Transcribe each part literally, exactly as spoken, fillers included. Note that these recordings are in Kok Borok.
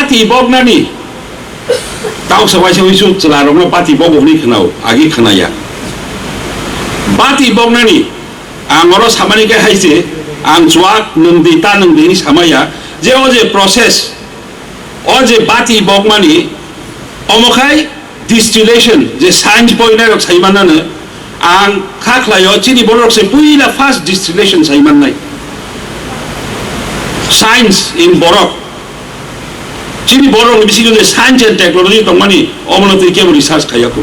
Bati boknani, tausa waisa uisu chwlarokno bati bogo hwnwi khwnao, agi khwnaya. Bati boknani, ang oro samani khe hai se, ang chuak nwng di, ta nwng di hwnwi samaya, je o je process, o je bati bokmani, omo khai distillation, je science poinairok sai manano, ang kha khlaio, chini borok se puila first distillation sai mannai. Science in borok. Chini borok ni bisingo je science and technology tongmani, omono twi kebo research khaiya kho.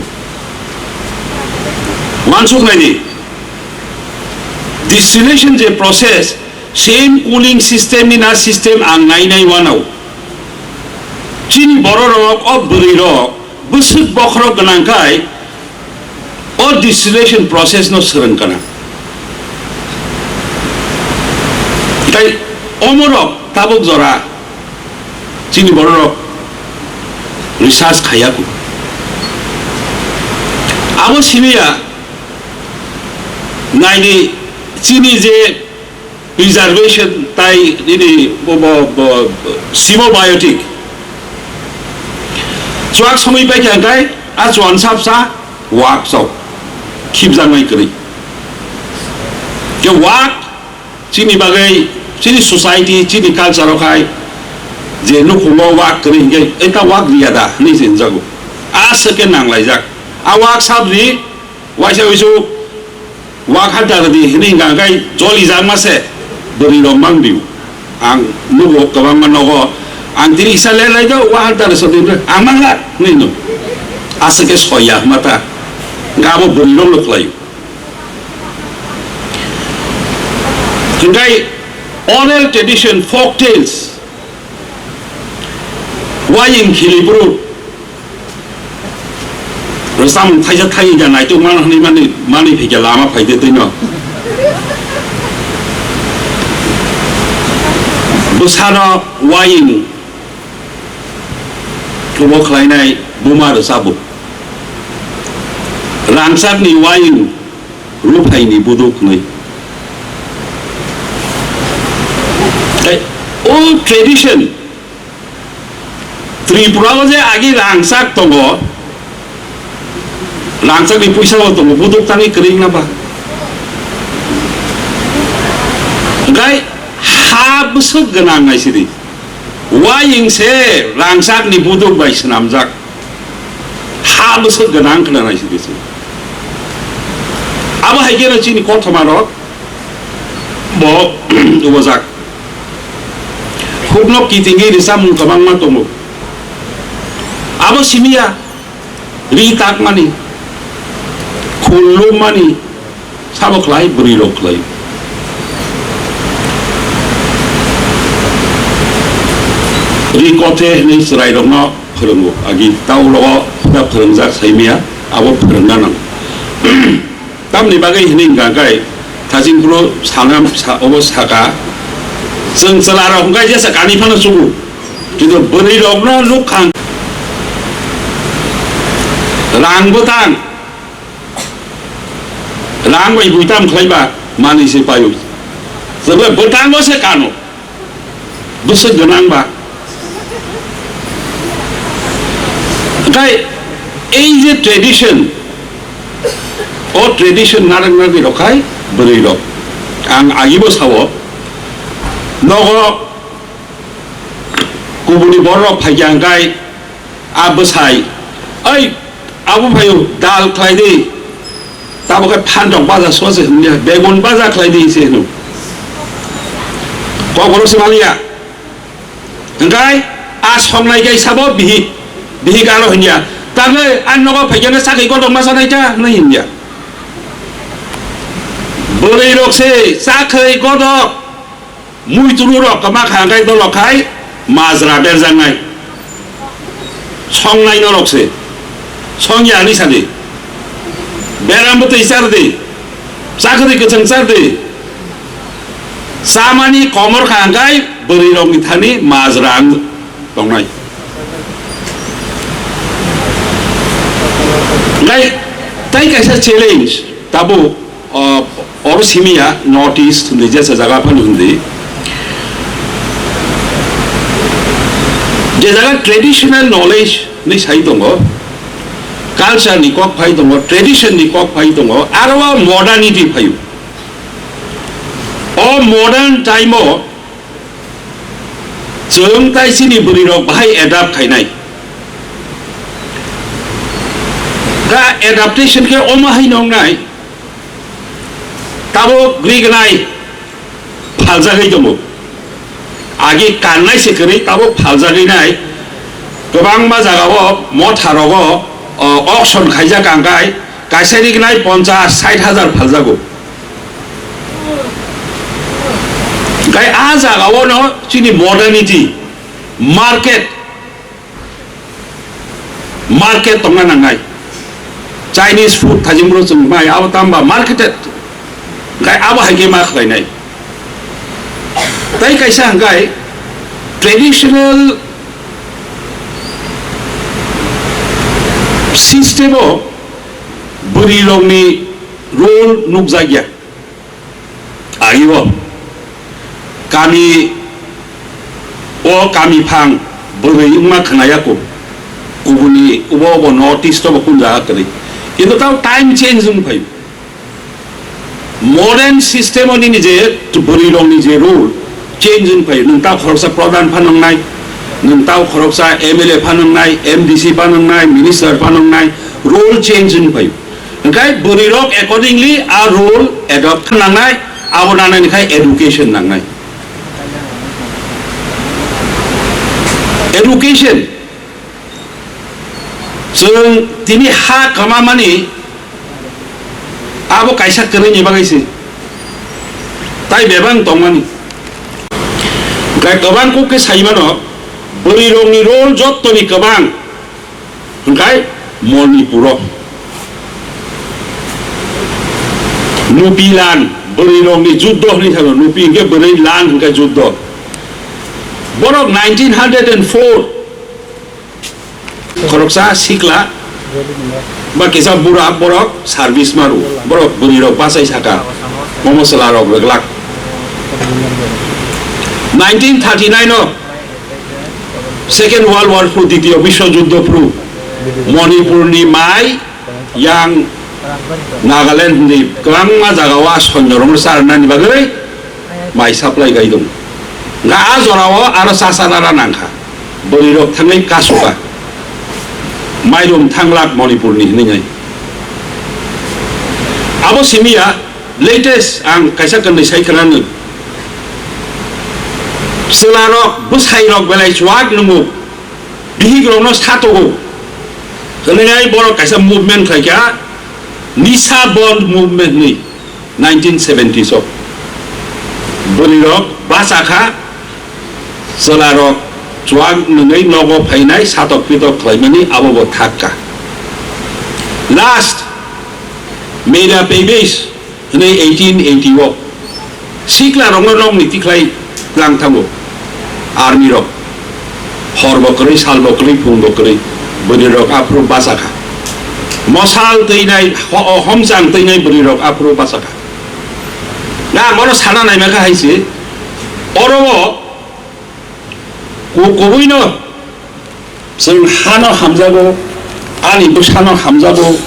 Wansuk nai di. Distillation je process, same cooling system ni na system ang nai nai wanao. Chini borok rok, o bwrwi rok, bwswk bokhorok gwnang khai, o distillation process no swrwng kana. Tai omorok tabuk jora chini bororok research khaiya kho. Abo simiya naidi chini je preservation tai nini bo, bo, bo, simo biotic. Chuak somoi pai khe angkai a chuan sapsa wak chau khibjaknai kwrwi. Je wak chini bagwi, chini society, chini culture o khai je nukhungo wak kwrwi hinkhe eta wak riya da hinwi se hinjago. A se khe nanglaijak. A wak sap ri, waisa wisu wak ha da di hinwi hingka angkai joli jakma se bwrwi rok mang diu. Ang nugo kwbangma nogo. Ang tini kisa le lai do, wa hal tare sodin re. Ang mang la, nui no. Aswk khe soya hwnma ta. Gabo bwrwi rok no khlai o. Hwnkhe oral tradition, folk tales, waying khili bru. Rwchapmung thaisa thai da naitok mano hwnwi mani, mani phikya lama phaide twino. Bwsano waying obo khlainai buma rwchapbo. Rangchakni waying ruphaini buduk hwnwi. Tei o tradition Tripura o je agi rangchak tongo, rangchak ni puisa bo tongo, buduk tangwi kwrwi wngna ba? Hwnkhe ha bwswk gwnang nai sidi. Waying se rangchak ni buduk bai swnamjak. Ha bwswk gwnang khwna nai sidi se. Abo hai khe no chini kothoma rok bo ubojak. Hukno kitingwi rwchapmung kwbangma tongo. Abo simiya ri takmani, khul lummani, sabo khlai, bwrwi rok khlai. Ri kothe hwnwi chwrai rokno phwrwngo, agi taulo o phuda phwrwngjak saimiya, abo phwrwngna nang. Tamni bagwi hwnwi hwnkha khe thaching phuru sana sa-, obo saka, chwng chwla rok hwnkha jesa kani phano chugo, kintu bwrwi rokno nuk kha rang bwtang, rang bai bui tam khlai ba manwi se paio, chwng bwtango se kano. Bwswk gwnang ba. Hwnkhe ei je tradition, o tradition narwk narwk rok khai bwrwi rok. Ang agibo sao, nogo kubuni borok rok phaikha hwnkhe a bwsai, "Oi, abo phaio, dal khlai di." Tamo khe phantok baja so se hwnliya, begun baja khlai di se hwno. Kokborok se maliya. Hwnkhe a songnai kaisa bo bihik, bihik aro hwnliya. Tamo a nogo phaikhe sakhi kotok masa naita hwnwi hwnliya. Bwrwi rok se sakhi kotok. Muituru rok kwma kha hwnkhe dolo khai majra berjaknai. Songnai norok se. Songya hinwi sadi. Beram bwtwi chardi. Chakwrwi kwchwng chardi. Chamani komor kha hwnkhe bwrwi rokni thani majra ang tongnai. Hwnkhe tai kaisa challenge tabuk. O, oro simiya North East hindi, jesa jaga phano hindi. Je jaga traditional knowledge ni sai tongo, culture ni kok phai tongo, tradition ni kok phai tongo, aro o modernity phaio. O modern time o chwng tai chini bwrwi rok bahai adapt khainai. Da adaptation khe omo hai nongnai, tabuk rignai phaljagwi tongo. Agi kannai se kwrwi tabuk phaljagwi nai. Kwbangma jagao motha rogo, o, auction khaijak ang kai, kaisa rignai ponchash sait hajar phaljago. Kai a jagao no chini modernity, market, market tongna nangnai. Chinese food thajingbro chwng mai, abo tamba marketed. Hwnkhe abo hai khe ma khlainai. Tai kaisa hwnkhe traditional system o bwrwi rokni role nukjakya. Ario kami o kami phang bwrwi wngma khwnaya ko, kubuni ubo ubo North East o bo kun jaga kwrwi, kintu tao time change wng phaio. Modern system o nini je bwrwi rokni je role change wng phaio, nwng tao khoroksa pradhan phan wngnai, nwng tao khoroksa M L A phan wngnai, M D C phan wngnai, minister phan wngnai, role change wng phaio. Hwnkhe bwrwi rok accordingly a role adopt khe nangnai, abo nangnai khai education nangnai. Education, chwng tini ha kwmamani abo kaisa kwrwini bagwi se, tai bebak tongmani. Hwnkhe kwbang kuk khe sai mano, bwrwi rokni role jottoni kwbang. Hwnkhe Manipuro nupi lan, bwrwi rokni juddo hinwi salo, nupi hwnkhe bwrwi, lan hwnkhe juddo. Borok nineteen hundred and four khoroksa sikla ba kisa bura borok service maru, borok bwrwi rok bachai saka, momo chwla rok reglak. Nineteen thirty-nine o Second World War phru, Ditiyo Biswa Juddho phru, Manipurni mai yang Nagaland hwnwi kwbangma jagao a sonyorokno charwnani bagwi mai supply khai tongo. Hwnkhe a jorao aro chacha rara nangkha, bwrwirok thangwi kasuka, mairum thanglak Manipurni hwnwi nai. Abo simi ya, latest ang kaisa kwnwi sai khwnani. Chwlarok, bwsairok belai chuak nungo, bihikrokno satogo. Hwnwi ai borok kaisa movement khlaikha, Nisha Bandh Movement hwnwi, nineteen seventies o. Bwrwirok bachakha, chwlarok chuak nungwi nogo phainai, satok pitok khlaimani abo bo thakka. Last, Mera Paibish hwnwi eighteen eighty o sikla rokno nokni tikhlai tlang thango army rok. Hor bo kwrwi, sal bo kwrwi, phung bo kwrwi, bwrwi rok aphuru bachakha. Mosal twinai, ho-, homchang twinai bwrwi rok aphuru bachakha. Na mono sana naima kha hai se, oro o Ku-, kubui no chwng hano hamjago, ani bwsano hamjago,